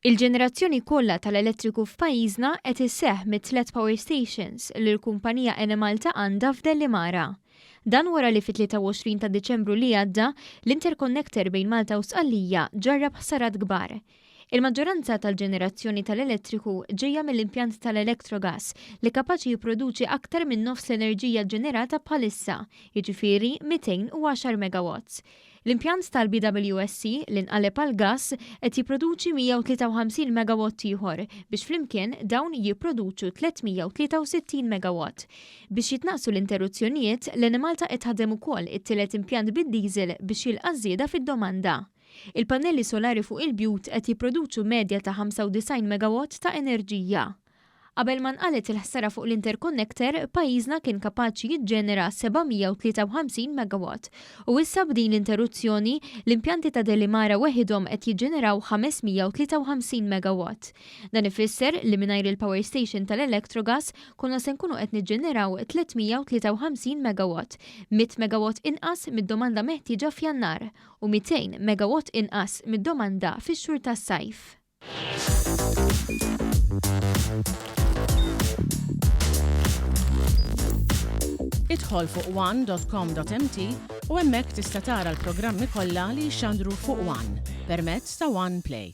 Il-ġenerazzjoni kollha tal-elettriku f'pajjiżna qed isseħħ mit-tliet power stations li l-kumpanija Enemalta għandha f'Dellimara. Dan wara li fit-23 ta' Diċembru li għadda, l-interconnector bejn Malta u Sqallija ġarrab ħsarat kbar. Il-maġġoranza tal-ġenerazzjoni tal-elettriku ġejja mill-impjant tal-Electrogas li kapaċi jipproduċi aktar minn nofs l-enerġija ġġenerata bħalissa, jiġifieri 210 megawatts. L-impjant tal-BWSC li nqaleb għall-gass qed jipproduċi 153 megawatt ieħor biex flimkien dawn jipproduċu 363 megawatt. Biex jitnaqqsu l-interruzzjonijiet, l-Enemalta qed tħaddem ukoll it-tielet impjant bid-diesel biex jilqa' ż-żieda fid-domanda. Il-pannelli solari fuq il-bjut qed jipproduċu medja ta' 95 megawatt ta' enerġija. Qabel ma nqalgħet il-ħsara fuq l-interconnector, pajjiżna kien kapaċi jiġġenera 753 megawatt u issa b'din l-interruzzjoni, l-impjanti ta' Delimara weħidhom qed jiġġeneraw 553 megawatt. Dan ifisser li mingħajr il-power station tal-Electrogas konna se nkunu qed niġġeneraw 353 megawatt, 100 megawatt inqas mid-domanda meħtieġa f'Jannar u 200 megawatt inqas mid-domanda fix-xhur tas-sajf. Idħol fuq one.com.mt u hemmhekk tista' tara l-programmi kollha li jixxandru fuq One permezz ta' One Play.